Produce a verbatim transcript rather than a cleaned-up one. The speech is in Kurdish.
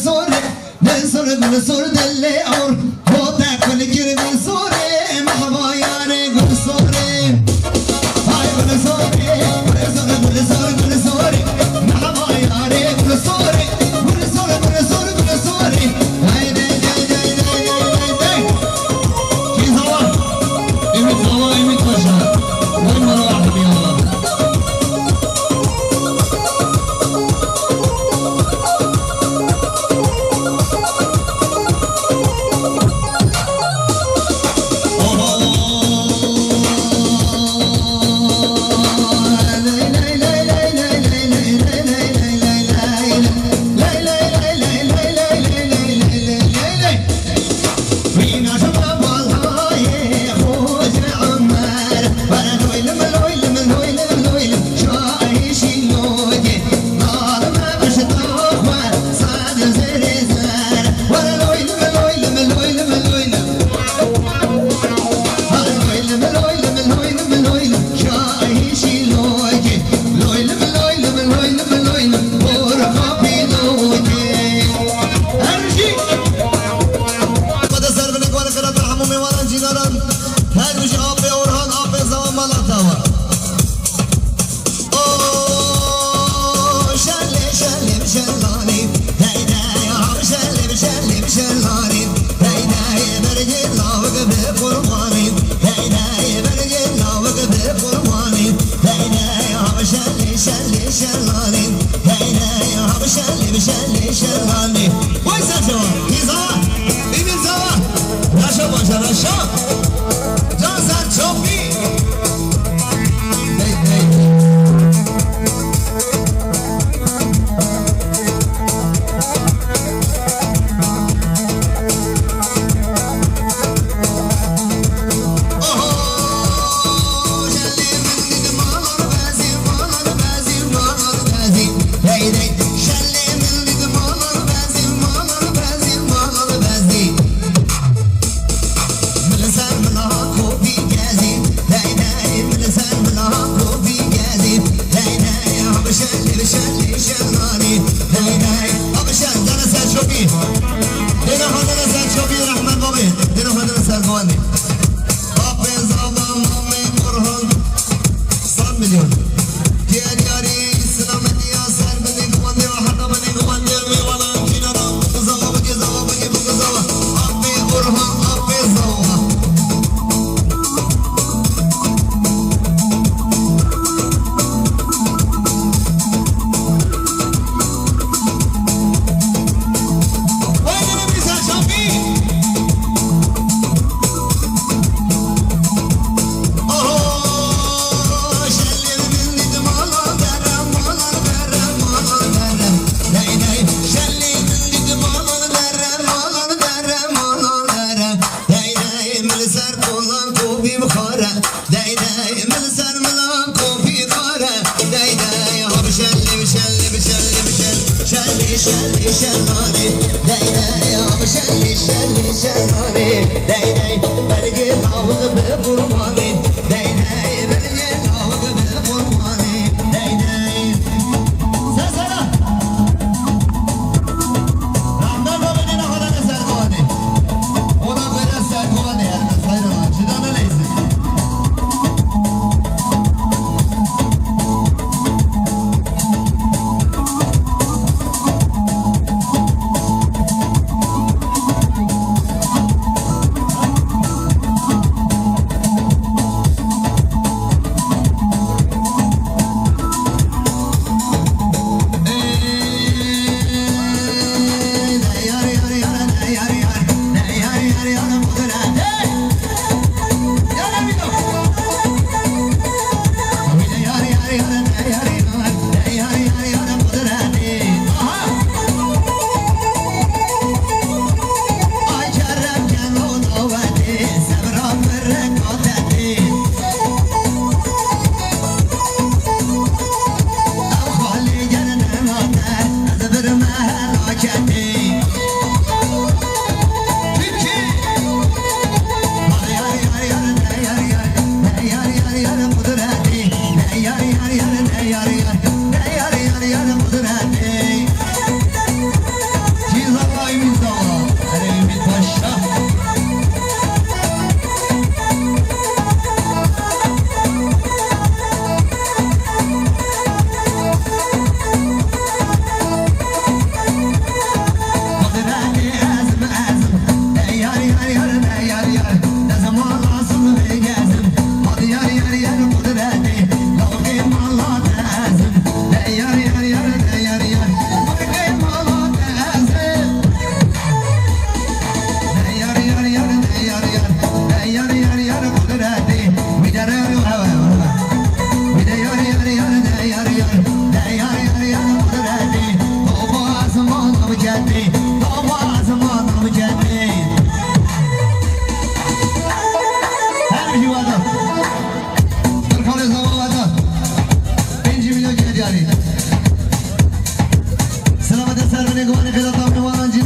Sor, ne sor, gul sor, delle or, hote kul kir gul sor, mahva yare gul sor. Hay gul sor, gul sor, gul sor, gul sor, mahva yare gul sor, gul sor, gul sor, gul sor. Hay de, de, de. Kî zawa? Ümit zawa, Ümit Paşa. Vay mala ahmi Allah. Xwedê ser binê guhê xêra te hemû mêvanan cînaran. Her bijî apê Orhan, apê Zewa mala te wa. O şelê, şelê, şelanê, hey, hey, ha, şelê, şelê, şelanê, hey, hey, bergê lawik bi qurbanê, hey, hey, bergê lawik bi qurbanê, hey, hey, ha, şelê, şelê, şelanê, hey, hey, ha, şelê, şelê, şelanê. Vay sen şewa, hîza, bîbî zawa, raşa başa, raşa. Can ser çapî. Hey, hey. Oho, şelê min dît malar bezî, malar bezî, malar bezî. Hey, hey. Şelê min dît malar bezî, malar bezî, malar bezî. Min li ser mila kopî gezî, hey, hey, min li ser mila kopî gezî, hey, hey, ha bi şelê, bi şelê, şelanê, hey, hey, ha bi şel, dene ser çopî. Dene xwe dene ser çopî, Rehmet babê. Dene xwe dene ser govendê. Apê Zava, mamê Orhan. Sed milyon. Diyar yarî, selametiya ser binê guhwandê û heta binê guhwandê mêvanan cînaran. Zawa bike, zawa bike, bike zawa. Apê Orhan, apê Zawa. Vay canım, güzel şarkı. Şelê, şelê, şelê, şelê, şelê, şelê, şelê, dey, dey, abi şelê, şelê, şelê, dey, dey, bergê lawik bi qurbanê, dey, dey, bergê lawik bi qurbanê, dey, dey. Sesene! Rahmet babê dîna xwe de ser guhanê. Ona göre ser guhanê, elbet, hayır, çidanı neyse. Baba ziman biketê. Her bir wada. Qirxanê zava wada. Pêncî milyon kediyanî. Selamet ser binê guvanê xêla tamê wanan cî.